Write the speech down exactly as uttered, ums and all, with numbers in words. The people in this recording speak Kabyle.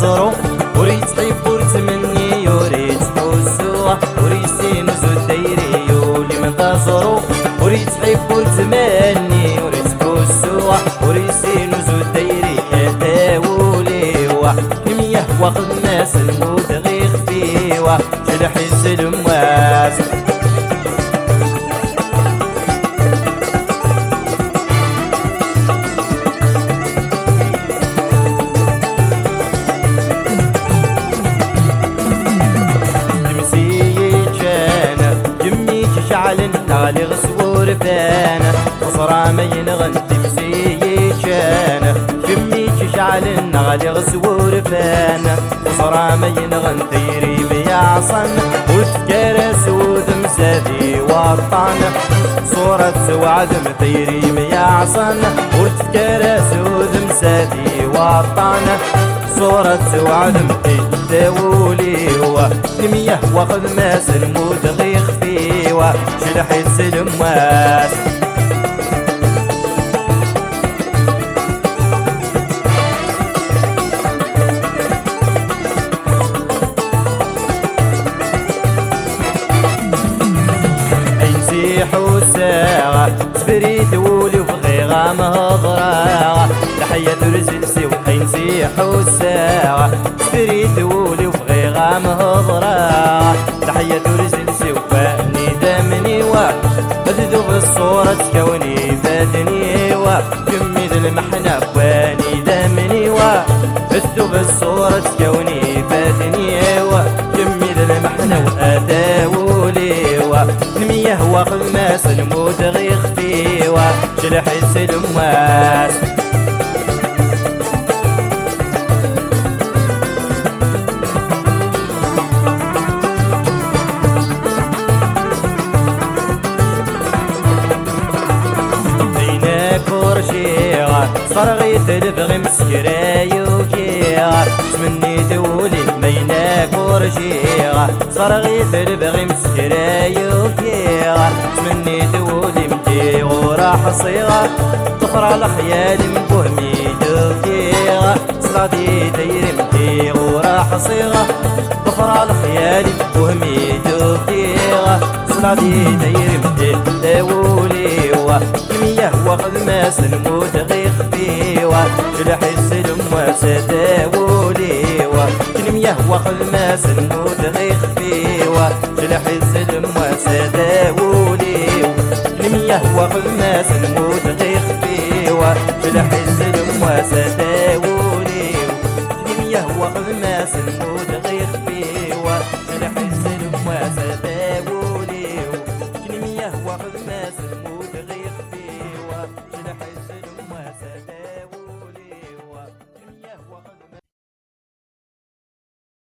Ẓru, ur yettḥibbu, ur yettmenni, ur yettḥussu, ur yessin uzu tayri, ul-im d aẓru. Ur yettḥibbu, ur yettmenni, ur yettḥussu, ur yessin uzu tayri, ata wul-iw. Lemyah waqt ma s lmut ɣ ixef-iw, jleḥ-itt s lemwas. Imsi yeččan, yemmi-k ceɛlen, neɣliɣ s wurfan. Teẓra ma yenɣen timsi yeččan, yemmi-k ceɛlen, neɣliɣ s wurfan. Teẓra ma yenɣen tayri-m yeɛṣan, ur tefkar asudem s ad iwaṭṭan. Ṣṣura tettweɛdem tayri-m yeɛṣan, ur tefkar asudem s ad iwaṭṭan. Ṣṣura tettweɛdem tedda wul-iw. Lemyah waqt ma s lmut ɣ ixef-iw, jleḥ-itt s lemwas. Ayen s-iḥussaɣ, tefrid wul-iw, bɣiɣ a m-hedreɣ. Leḥya turzel s-iw, ayen s-iḥussaɣ, tefrid wul-iw, bɣiɣ a m-hedreɣ. Leḥya turzel s-iw, wani d amni-w, ad tdub ṣṣura, ttkawen ifaden-iw. Kemmi d lmeḥna n wanidamni-w, tettub ṣṣura-k, ttkawen ifaden-iw. Kemmi d lmeḥna-w, ata wul-iw. Lemyah waqt ma s lmut ɣ ixef-iw, jleḥ-itt s lemwas. Ayen akk ur rjiɣ, sferɣ-it lebɣi-m s kra yukiɣ. Ttmenni-d wul-im ayen akk ur rjiɣ, sferɣ-it lebɣi-m s kra yukiɣ. Ttmenni-d wul-im, ǧǧiɣ ur ḥṣiɣ, ḍefreɣ lexyal-im, buhmi d-ukiɣ. Ṣṣla di tayri-m, ǧǧiɣ ur ḥṣiɣ, ḍefreɣ lexyal-im, buhmi d-ukiɣ. Ṣṣla di tayri-m, ata wul-iw. Lemyah waqt ma s lmut ɣ ixef-iw, jleḥ-itt s lemwas, ata wul-iw. Lemyah waqt ma s lmut ɣ ixef-iw, jleḥ-itt s lemwas, ata wul-iw. Lemyah waqt ma s lmut ɣ ixef-iw, jleḥ-itt s lemwas, ata wul-iw. Lemyah waqt ma s lmut ɣ ixef-iw, jleḥ-itt s lemwas, ata wul-iw. Lemyah waqt ma s